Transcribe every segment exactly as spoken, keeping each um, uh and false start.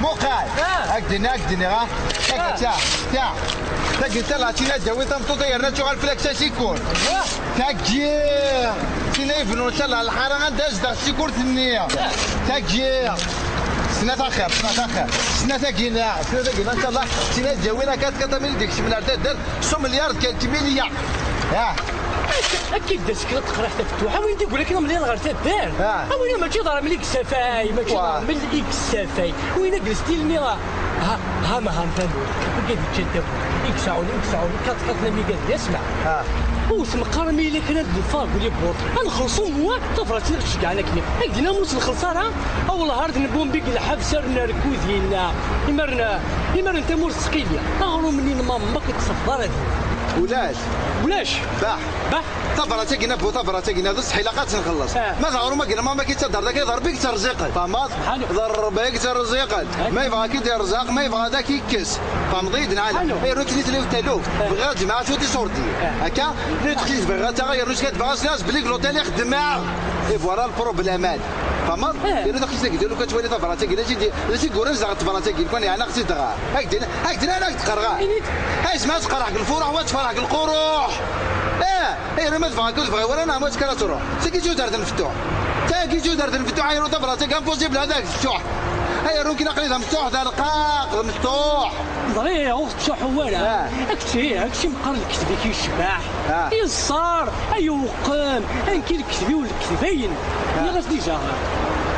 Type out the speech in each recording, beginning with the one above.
Muqal! Ak-d-nniɣ, ak-d-nniɣ, ha? Tagi, ta, ta. Tagi, ta, la, tina d-tawi tameṭṭut, yerna tuɣal fell-ak s asikul. Tagi, tina yebnun, ncallah, lḥara anda zdeɣ sikurt-nni. Tagi, snat axir, snat axir. Snat-agi-nni, snat-agi-nni, ncallah, tina d-yawin akka, tkata min d-ikecmen ar taddart, s umelyar d kant milya. Ah. Akka i d-as kra teqraḥ tafettuḥ, a win d-igul akken amelyar ɣer taddart. Ah. A win mačči d aramel i yessafay, mačči d aramel i yessafay. Win akked stil-nni, ha, ha, ma ha, mfan, wigi d ččan tawwurt, i yesɛun, i yesɛun, kaṭ, kaṭ, nami gad, yasma. Ah. Ur tmeqqar mi yella kra d lfar deg ulibbur. Ad nxelṣ umwa, tabrat i ɣ-ceggɛen akken. Ak-d-nniɣ mus nxelṣ ara, a wellah ar d nbumbi deg lḥebs ar nerku dinna. Imaren, imaren tamurt tettqili. Aɣrum-nni n mamma ur t-tessafeḍ ara dinna. Ulac. Ulac. Bah. Bah. Tabrat-agi n bu tabrat-agi d ṣṣeḥ ilaq ad tt-nxelleṣ. Ah. Ma d aɣrum-agi n mamma i yettaddar dagi d Ṛebbi i yetterziqen. Tfehmeḍ? D Ṛebbi i yetterziqen. Ma yebɣa ad k-id-irẓaq, ma yebɣa ad k-ikkes. Tfehmeḍ-iyi-d neɣ ala? Ay, rnu-tt-id taluft. Bɣiɣ ad jemɛeɣ cwiṭ iṣurdiyen. Akka, rnu-tt-id bɣiɣ ad taɣeɣ, yernu-tt-id bɣiɣ ad s-nniɣ belli deg l'hôtel i xeddmeɣ. Et voilà le problème. Tfehmeḍ? Yernu taqcict-agi, lukan twali tabrat-agi, d acu i d-, d acu i yuran zdaɣ n tebrat-agi, lukan yeɛni aqcict dɣa. Ak-d-in-, ak-d-in-, ad ak-d-qerɣeɣ. Ay, jemɛeɣ ad qerɣeɣ deg lfuruḥ, wa ad ferḥeɣ deg lquruḥ. Eh! Ayɣer ma tebɣa akka ur tebɣi wara, neɣ ma tezmer ad truḥ? Tagi d tudert n Fettuḥ. Tagi d tudert n Fettuḥ, ayɣer tabrat-agi impossible, hada d Fettuḥ. Ayɣer ur k-naqli d amecṭuḥ, d arqaq, d amecṭuḥ. Ẓriɣ, ur tettcuḥḥu wara. Ah. Akečči, akečči meqqar lekdeb-ik yecbeḥ. Ah. Yeṣṣer, ay uqem, anki lekdeb-iw lekdeb-ayen. Ah. Nniɣ-as déjà.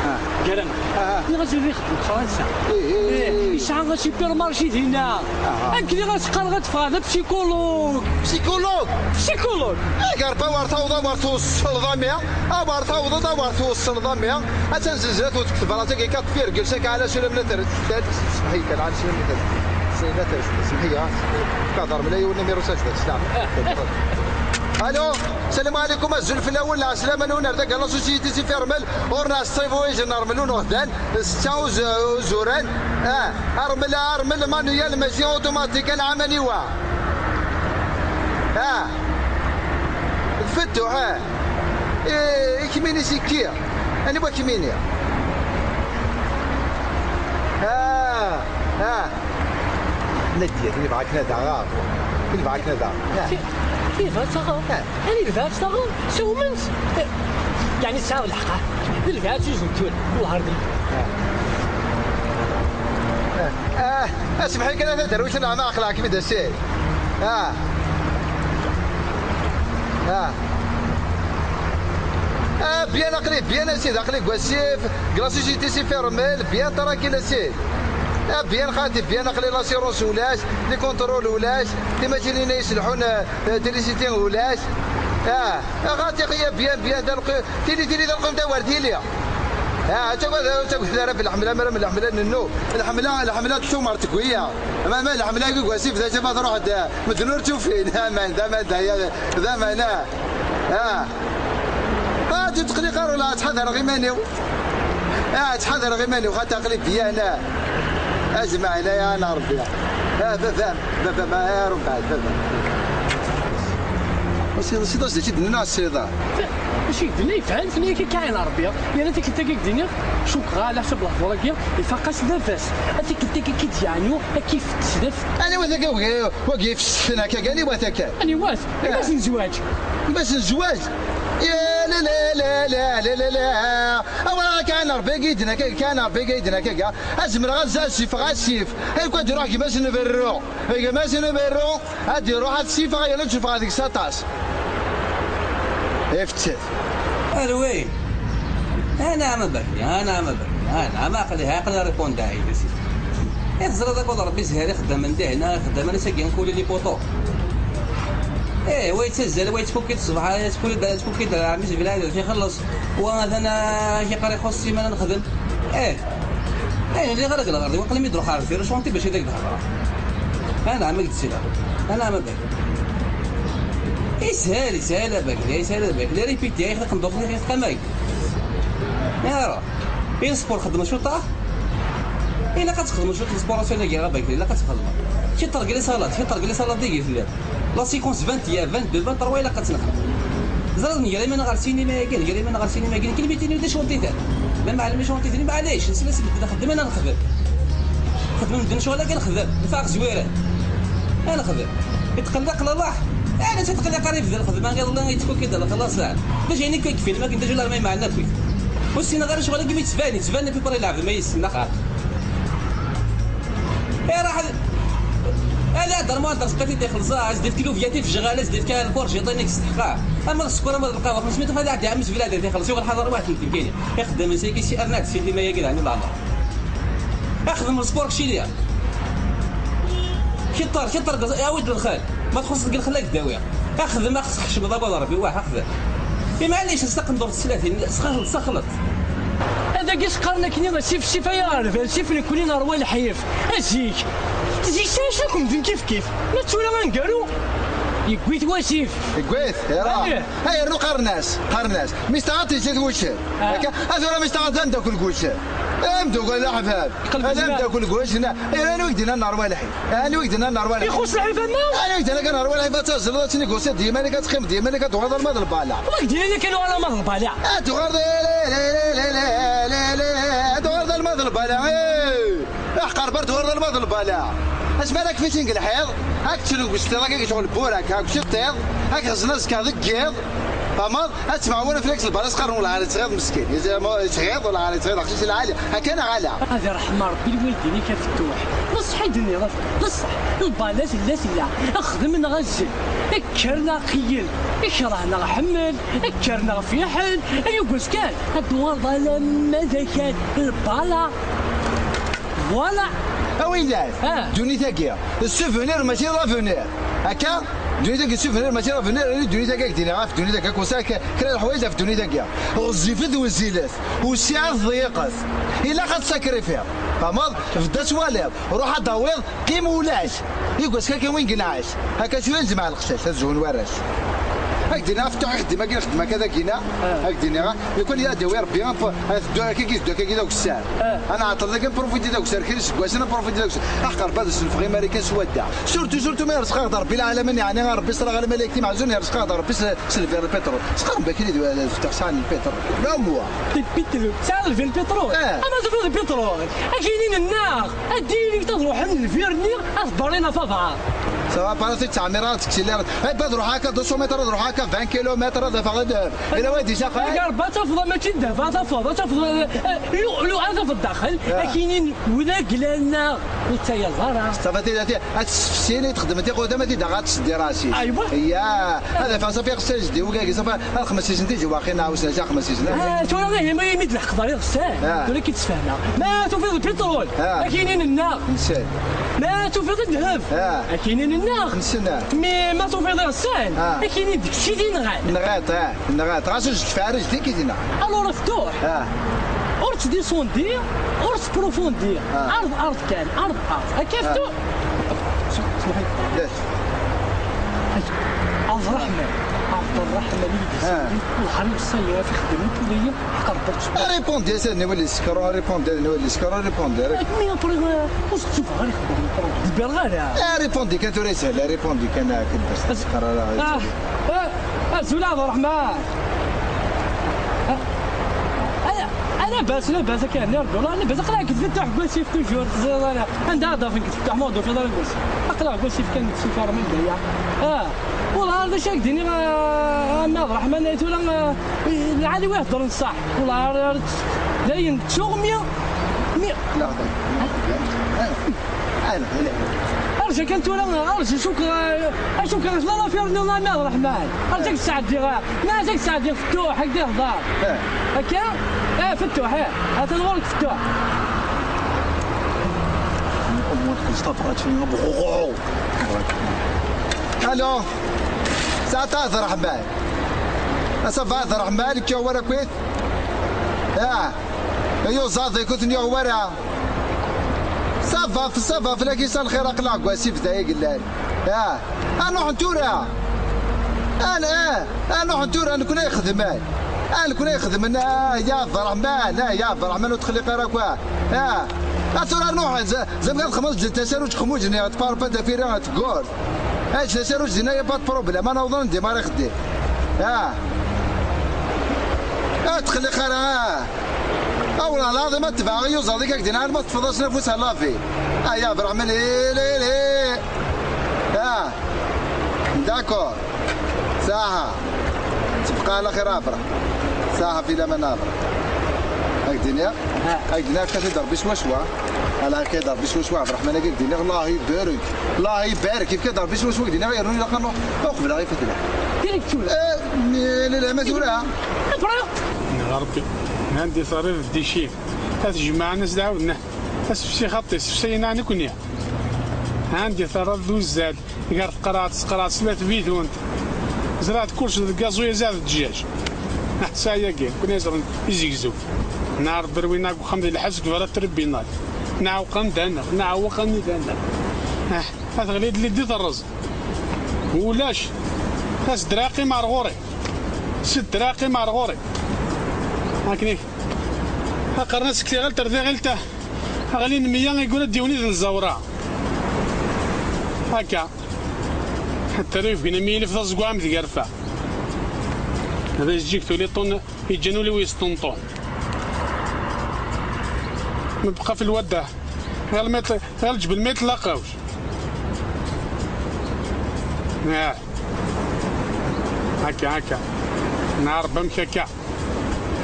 Ah. Gar-aneɣ. Ah. Nniɣ-as ad ixeddem deg Fransa. Eh, eh, eh, eh. Yesɛa asupermarché dinna. Ah. Akken i ɣas qqareɣ ad ffɣeɣ d apsikulug. Psikulug? Psikulug. Agar pa war tawḍa war tewṣṣleḍ a mi, a war tawḍeḍ a war tewṣṣleḍ a mi. Attan zzelzla tewwet deg tebrat-agi quatre virgule cinq, ɛla sulem la terret. Semḥi kan, ɛla sulem la terret. Semḥi kan. Kader mla yiwen numéro sajda, slam. Allô, salam alaikum, azul fell-awen, lɛeslama-nwen, ar dagi la société si fermel, ur nɛeṣṣib wi ijen rmel unuɣdan. Setta uz-, uzuran. Ah, armel, armel manuel, mačči automatique, anɛam aniwa. Ah, Fettuḥ, ah. Eh, i kmini sikki. Aniwa kmini? Ah, ah. Nadia, tini bɣa kna daɣa. Tini bɣa kna daɣa. Ah. Ti-, tini bɣa daɣa. Ah. Ani lbeɛt taɣ-, sewmen-tt. Yeɛni tesɛiḍ lḥeqq, ah. D lbeɛt i zentun, wellah ar d-, ah, ah, asmeḥ-iyi kan a taderwict, neɣ ma aql-aɣ-kem-id a Sidi. Ah. Ah. Ah, bien aql-i, bien a Sidi, aql-i deg wasif, deg la société si fermel, bien tranquille a Sidi. Ah, bien xati, bien aql-i, l'assurance ulac, les contrôles ulac, timacinin-a iselḥun, ah, Eh, trisiti ulac. Ah, ah, xaṭi, ya bien, bien, da lqi-, tili, tili, da lqim da war tili. Ah, ttagad, ttagad ara f lḥemla, mara m lḥemla nennu. Lḥemla, lḥemla d tumert n wiyaḍ. Ma, ma lḥemla i wasif d acu ma truḥ d, medden ur tt-ufin. Aman, d aman, d aya, d aman, ah. Ah. Ah, ttqelliq ara, la, ttḥadareɣ iman-iw. Ah, ttḥadareɣ iman-iw, xaṭi aql-i byan, ah. Azmel, ay ana Rebbi. Ah, baba-m, baba-m, ah, Rebbi, baba-m. Sidi, sidi, sidi, d-nna sidi. Mačči d-nna yefhem, tenna-yak akka ɛin Rebbi. Yerna tikkelt-agi i k-d-nniɣ, cukkeɣ ala ḥsab lehdur-agi, ifaq-as baba-s. A tikkelt-agi i k-id-yeɛnu, ad k-ifettes d afettes. Aniwa-t akka wagi, wagi ifessen akka, aniwa-t akka? Aniwa-t? Eh. Imac n zzwaǧ. Imac n zzwaǧ? Ya la la la la la la la. Awa, kan Rebbi i yi-d-nna akka, kan Rebbi i yi-d-nna akka. Ad zemreɣ ad, ad sifeɣ asif. Ay, ad iruḥ gma-s n berru. Gma-s n berru, ad iruḥ ad sifeɣ, yerna ad sifeɣ deg-s aṭas. Ifettet. Arwi. Anɛam a Bakri, anɛam a Bakri, anɛam, aql-i, aql-i répondre-ak. I teẓriḍ akked Rebbi zhir ixeddamen dihna, ixeddamen ass-agi nkuli les poteaux. Eh, wa yettazzal, wa yettfukki-d ṣṣbeḥ, yettfukki-d, yettfukki-d, ɛemmi Zebila ad ixelleṣ. Wa atan, ah, ak-iqqar ixuṣṣ ssiman ad nexdem. Eh, eh, lliɣ ara deg lɣerḍ-iw, aql-i mi d-ruḥeɣ ɣer deffir, acu n tibac i d ak-d-hedreɣ? Anɛam a k-d-sliɣ. Anɛam a Bakri. Ishal, ishal a Bakri, ishal a Bakri. Répéter, ixleq nḍur, ixleq amag. Ara. I sport xedmeɣ cwiṭ, ah? Ilaq ad txedmeḍ cwiṭ n sport, ass-agi a Bakri, ilaq ad txedmeḍ. Kečč tergel iṣalad, kečč tergel iṣalad deg i telliḍ. La séquence vingt et un, vingt-deux, vingt-trois ilaq ad tt-nexdem. Ẓriɣ nger iman ɣer sinima-agi, nger iman ɣer sinima-agi, nekk lmitini d acu n titat. Ma mɛellem icɣel titni, maɛlic, nesla s bedden xedmen, ad nexdem. Xedmen medden ccɣel akka nexdem, nfeɣ zwiren. Ad nexdem. Yetqelliq lalah. Ala, yetqelliq ara yebda lxedma, iḍelli yettfukki-d lexlaṣ. D acu, ayen akka i yefilm akken, d acu, la ma yeɛna akk. Ur ssineɣ ara ccɣel akka mi yettban, yettban à peu près lɛebd ma yessen axaṭ. Iruḥ ad, ad iɛedder Muɛend Ṛezqi ad t-id-ixelleṣ, ad s-d-ifk lubya tifejɣal, ad s-d-ifk lfurjiṭ-nni i yesteḥqa. Ama d sskeṛ, ama d lqahwa, xemsmit ufad iɛeddi ɛemmi s bla d ixelleṣ, yuɣ lḥaḍer waḥed n tibkini. Ixeddem s-, si-, rnad si dima-agi d ɛni leɛmer. Axdem lsport keččini. Kiṭṭer, kiṭṭer, awi-d lxal. Ma txuṣṣeḍ deg lxal, ad k-d-awiɣ. Axdem, ad txecmeḍ, a Rebbi, wah, axdem. I maɛlic, s taqendurt s tlatin, sxaxlet, sxaxlet. Adagi s-qqaren akkenni, sif, sif ay aɣerbal, sif nekkni nerwa lḥif. A zik, zik s acu kem-, kif kif. Ma d tura aneggaru, yewwi-t wasif. Yewwi-t, ira. Ay, rnu qqaren-as, qqaren-as. Mis taɣaṭ yezzi-t wuccen. Ah. Akka, a tura mis taɣaṭ d ameddakel n wuccen. Ameddakel, a ḥbab. Qelb ad ameddakel n wuccen. Ira, anwa i k-d-yennan nerwa lḥif? Anwa i k-d-yennan nerwa lḥif? Ixuṣ lḥif, a ma? Anwa i k-d-yennan kan nerwa lḥif? Ad tazzleḍ, ad tnegosiḍ d yiman-ik, ad teqqimeḍ d yiman-ik, ad tuɣaleḍ alma d lbala. Wa k-d-yennan kan uɣal alma d lbala? Ad tuɣaleḍ, ad tuɣaleḍ alma d lbala, eh! Aḥqer bar tuɣaleḍ alma d lbala. Asmi ara k-fitin deg lḥiḍ, ad k-ttnegstiḍ akka, ccɣel burak, ad k-tiṭṭiḍ, ad k-ɣzen azekka deg yiḍ. Tamaḍ, ad temɛawan fell-ak lbala, s-qqaren welɛar yettɣiḍ meskin. Yettɣiḍ, yettɣiḍ, welɛar yettɣiḍ, aqcic lɛali. Akka neɣ ala? Ad irḥem Ṛebbi lwaldin-ik a Fettuḥ. D ṣṣeḥ i d-tenniḍ, a Fettuḥ, d ṣṣeḥ. Lbala tella, tella. Xdem neɣ azzel. Kker neɣ qeyyel. Ikreh neɣ ḥemmel. Kker neɣ fiḥel. Ay ugaz kan. Ad tuɣaleḍ alamma d akal. Lbala. Voilà. A winnat, ah, ddunit-agi, d souvenir mačči d avenir. Akka, ddunit-agi d souvenir mačči d avenir, ddunit-agi ad k-d-iniɣ ɣef ddunit-agi, ad k-weṣṣiɣ k-, kra n leḥwayeǧ ɣef ddunit-agi. Ɣezzifet wezzilet, usiɛet ḍeyyiqet. Ilaq ad tsakrifiḍ. Tfehmeḍ? Bedd ad twaliḍ, ruḥ ad d-tawiḍ, qqim ulac. Iggas akka win yenɛac. Akka cwiya nezmeɛ leqcac, ad zhun warrac. Ad k-d-iniɣ ɣef Fettuḥ ixeddem-agi, ixeddem akka dagina. Ah. Ad k-d-iniɣ, lukan ad d-yawi Rebbi, ad teddu akka, ad teddu akka d akessar. Ah. Ad nɛeṭṭel dagi, nprofiti d akessar, kra iseggasen nprofiti d akessar. Aḥqer bad s-neffeɣ i Marikan s wadda. Surtout, surtout ma yerẓeq-aɣ-d Rebbi lɛalamin, yeɛni a Rebbi ṣṣreɣ lmalik timeɛzun, yerẓeq-aɣ-d Rebbi s, s lvir lpitṛul. Sqarn bakili d, d Fettuḥ sɛan lpitṛul. La moi. Lpitṛul, sɛan lvir lpitṛul? Ah. Ama tufiḍ lpitṛul, akinin-nneɣ. Ad d-yili ad ruḥen lbir-nni, ad barrin ɣef aḍar. Ça va, pas si ttɛemmiṛ ad tekkes illi. Eh, bad ruḥ akka deux cents mètres, ad ruḥ akka vingt kilomètres, ad afeɣ ad, ila wa d-isaxay. Agar ba tafeḍ, mačči d dehba tafeḍ, ad tafeḍ, eh, eh, lu'lu' ad tafeḍ daxel. Ah. Akinin wid aglan-a ur ttayaḍ ara. Ça va, tida, tida, ad tessefsin i txedmet iqudam, ad t-id-aɣ ad tseddi rasi. Aywa. Ya, ad afeɣ safi xsaj di wigagi, safi. Ar xemsisen tijewwaqin, ɛawsen-as ar xemsisen. Ah, tura ihi, ma imi d-leḥqeḍ ar iɣsan, ah, tura ki d-sfehmeɣ. Ma tufiḍ lpiṭrul, ah, akinin-nneɣ. Nsen. Ma tufiḍ ddheb, ah, akinin-nneɣ. Nsen. Mi ma tufiḍ iɣsan, ah, akinin deg-s i d-inɣan. Nɣiḍ, ah, nɣiḍ. Ɣas ur s-tfarij, dik i d-inɣan. Alors, Ftuḥ, ah, ur ttdisundi, ur sprofondi. Ah. Ard, ard kan, ard, ard. Akka, ah, Ftuḥ. Smḥi. Yes. Abderrahman, Abderrahman i yi-d-yessawlen, ah, lḥaṛi wessan-nni ɣef ixeddamen n Pulaya, aqerṭuc. Répondi-as ad nwali lsekṛu, répondi ad nwali lsekṛu, répondi. Mi après, euh, ur s-ttufeɣ ara ixeddamen n Pulaya. Ur d-bbireɣ ara. Ah, répondi kan tura yeshel, répondi kan, ah, kan bas teqqar ara. Ah, ah, azul a Abderrahman. Ah, ah, labas, labas, akka, nerdu, labas, aql-aɣ deg Fettuḥ n wasif, toujours, teẓriḍ ara. Anda ad afent Fettuḥ ma ur d-tufiḍ ara deg wasif? Aql-aɣ deg wasif kan, nettsufar ma d aya. Ah, والله d acu ad k-d-iniɣ, a, a mmi Abderrahman, ay tura, a, lɛali wa iheddren ṣṣeḥ. والله dayen ttuɣ mi, mi. Arǧa kan tura, arǧa, cukkeɣ, a, cukkeɣ tella l'affaire-nni a mmi Abderrahman. Arǧa ad k-d-sɛeddiɣ, a, ma arǧa ad k-d-sɛeddiɣ Fettuḥ, ad k-d-ihḍer. Eh. Akka? Eh, Fettuḥ, eh. Atan ɣur-k Fettuḥ. Allo. Ça va, Abderrahman? Ça va, Abderrahman, kya wara kwit? Ah, ayo, zaḍi, kut nyo wara. Ça va, ça va, fell-ak isa lxir, aql-aɣ deg wasif da i yellan. Ah, a nuḥen tura. Ah, ah, a nuḥen tura, nekni ixedmen. Ah, nekni ixedmen, ah, ya Abderrahman, ah, ya Abderrahman, ur txelliq ara akk. Ah, a tura nuḥen, z-, zemreɣ ad xedmeɣ tasarut xmuj-nni, tparpa dafiri, tgurt. Ah, tasarut dinna, y a pas de problème, a nawḍen, ndimar ixeddim. Ah. Ah, txelliq ara, ah. Ah, والله العظيم ما تبع يوزر ديك هكدي، نهار ما تفضلش نفوسها لافي. Ah, يا عبد الرحمن، إيه، ليه، ليه؟ Ah, d'accord. صح. تبقى على خير، عبرة. صح، في الأمان، عبرة. هاك الدنيا. هاك الدنيا كتضرب شوى شوى. على كيضرب شوى شوى، عبد الرحمن، هاك الدنيا. الله يبارك. الله يبارك. كيف كيضرب شوى شوى، هاك الدنيا غير نروح لقنو. أقبل، غير فتلة. كيف تقول؟ آه، لا، لا، ما تقولها. أقرأ. يا ربي. عندي صريف الديشيف. هاد الجماعة ناس دعونا. هاد السفسي خطي، السفسي هنا نكوني. عندي ثرى الدوزاد. قالت قرعت، قرعت سلات بيدونت. زرعت كلش الكازوية زاد الدجاج. سايا كي، كنا يزرن يزيكزو. نهار بروينا وخم ديال الحبس كبرت تربينا. نعوقن دانا، نعوقن دانا. آه، هتغلي اللي دي الرز. ولاش. هاس دراقي مع الغوري. ست دراقي مع الغوري. هاكني. ها قرنا سكتي غير تردي غير تا. أغلين مية يقول الديوني ذن الزورة. هكا. حتى ريف قلنا مية ألف ذا الزقوام ذي قرفة. هذا يجيك تولي طن، يجنوا لي ويسطنطون. ما بقى في الوده. غير الميت، غير الجبل ميت لا قاوش. آه. هكا، هكا. نهار بمشكا.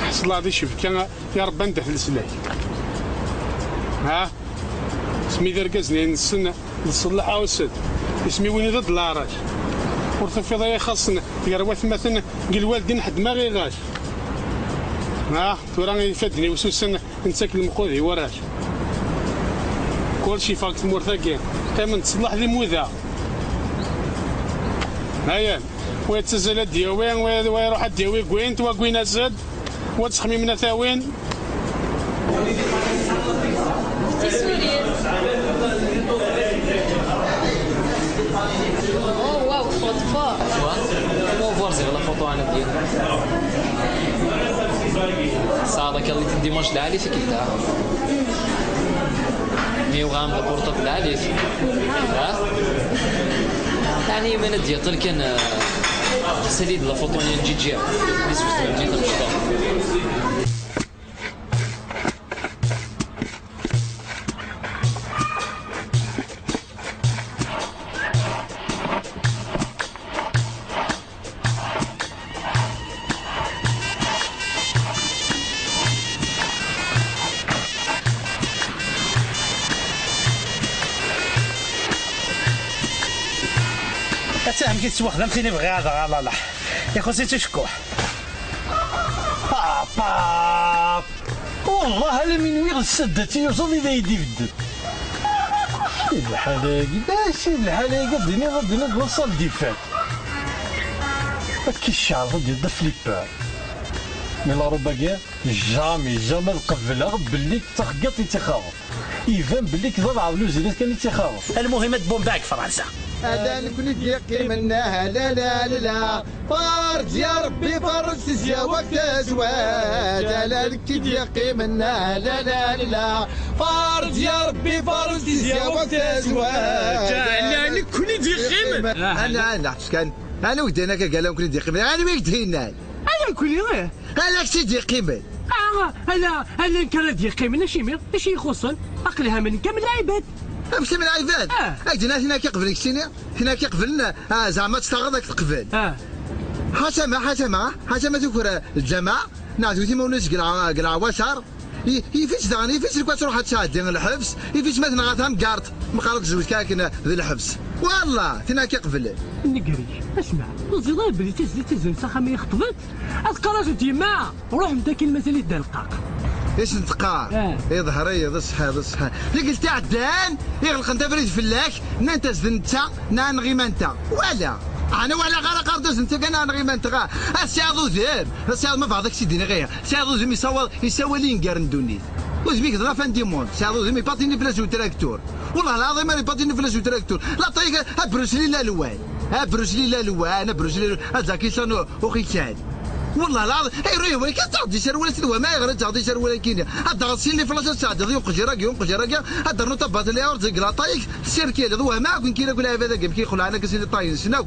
حصل هذه الشبكة، يا رب ندح لسلاك. ها؟ سمي ذا رقزني نسن نصلح أوسد. اسمي وين ذا دلاراج. ورث في ضيا خاصنا. يا روات مثلا. قل والدين حد ما غيغاش. ها؟ ثورة يفدني وسوسن. نساك المقود هي وراش. كلشي فاك تمورثاكي. قيم نتصلح ذي موذا. هيا. ويتسزل الدياوين، وي-، ويروح الدياوي كوين، توا كوين أسد. وتخميمنا ثاوين. Ti Suriyin. Oh, wow, txeṭfeḍ. Wa? Ma uvar ziɣ la photo ana diri. Tesɛiḍ akka dimanche lɛali tikkelt-a. Mi uɣam la portable lɛali. Ha? Yeɛni, ma ad d-yaṭel kan, eh, sali-d la photo-nni n Ǧiǧi. Di sbet n Ǧiǧi. Ata amek i tettwaxdam tin i bɣiɣ ad ɣalalah. Ixuṣ-itt ucekkuḥ. Pap, pap. Wallah, ala mi nwiɣ d saddat i yuẓaḍ i d ay d-ibedden. Lḥal-agi, d acu lḥal-agi, ad d-tiniḍ, ad d-tiniḍ d aṣal d-ifat. Akka i cceɛleḍ ad d-iḍef flipper. Mi la robe-agi, jamais, jamais ad qebleɣ belli d taxeggaṭ i tt-ixaḍen. Iban belli d abeɛḍ n uzilat kan i tt-ixaḍen. Lmuhim ad bombeɣ deg Fransa. Ala nekni d-yeqqimen, ah, la, la, la, la. Farǧ ya Rebbi, farǧ tizya-w ak tazwat. Ala nekni d-yeqqimen, ah, la, la, la, la. Farǧ ya Rebbi, farǧ tizya-w ak tazwat. Ala nekni d-yeqqimen. Ana, ana, ḥbes kan. Ana wegdan akka, ala nekni d-yeqqimen. Ana wi k-d-hinnan. Ala nekni, eh. Ala kečč i d-yeqqimen. Ah, ala, ala nekk ara d-yeqqimen, acimi? Acu ixuṣṣen? Aql-i ha nekk am lɛibad. Am kemm lɛibad? Ah. Ak d-nna tin akka qeblen keččini? Tin akka qeblen, ah, zeɛma ad tt-taɣeḍ ad k-teqbel. Ah. Ḥatama, ḥatama, ḥatama tuker, eh, lǧamaɛ, neɛdut imawlan-is deg lɛa-, deg lɛawaṣer. I-, yif-itt daɣen, yif-itt lekwaɣeḍ truḥ ad tɛeddi lḥebs, yif-itt ma tenɣa tamgerḍt, meqqar ad tezweǧ kan akken d lḥebs. Wallah, tin akka qeblen. Nnger-ik, asma, ur teẓriḍ ara belli tizlit tizzen s axxam i ixeṭben? Ad teqqar-as-d yemma, ruḥemt akin mazal-it d aleqqaq. Ish n tqar. Ah. Iḍher-iyi, d ṣṣeḥ, d ṣṣeḥ. Tikkelt iɛeddan, iɣelqen abrid fell-ak, nnant-as d netta, neɣ neɣ iman-nteɣ. Wala. Ɛni wala ɣer aqar d netta kan neɣ neɣ iman-nteɣ. A tesɛiḍ udem, a tesɛiḍ ma bɛeḍ ak-tt-id-iniɣ ihi. Tesɛiḍ udem isawaḍ, isawal i yengar n ddunit. Udem-ik d la fin du monde. Tesɛiḍ udem ipatini fell-as utraktur. Wallah lɛaḍim ara ipatini fell-as utraktur. La taille a Bruce Lee la lwan. A Bruce Lee la lwan, a Bruce Lee, a Jackie Chan u-, uxi kan. Wallah lɛaḍim, ay ruḥ wali kan taɣdi serwal-is d wama ayɣer ad taɣdi serwal-akini. Ad d-taɣeḍ sin iflac ad tɛeddiḍ i uqjir-agi, i uqjir-agi, ad d-ternuḍ tabatali ur deg la taille, sirkil, d wama akk nekkin akk lɛibad-agi, amek i xelɛen akka sin iṭayen-nsen akk.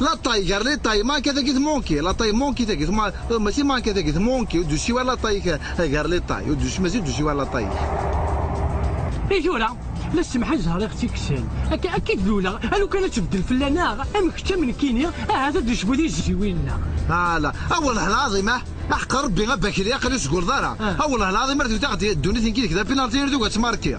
la taille gar les tailles, manque tagi tmanki, la taille manki tagi tma-, mačči manque tagi tmanki, ur d-usiwa la taille gar les tailles, ur d-usi-, mačči ur d-usiwa la taille. I tura, la ssemḥ zzher i ɣ-tt-ikksen. Akka, akka i d-luleɣ, a lukan ad tbeddel fell-aneɣ, am kečč am nekkini, ahat ad d-icbu tizziwin-nneɣ. Ala, awal lɛaḍima, aḥeqq Rebbi a Bakri, aql-i ur sgurḍ ara. Ah. Awal lɛaḍima, ar tewteɣ ddunit-nni d apinalti, ar tuga ttmarki.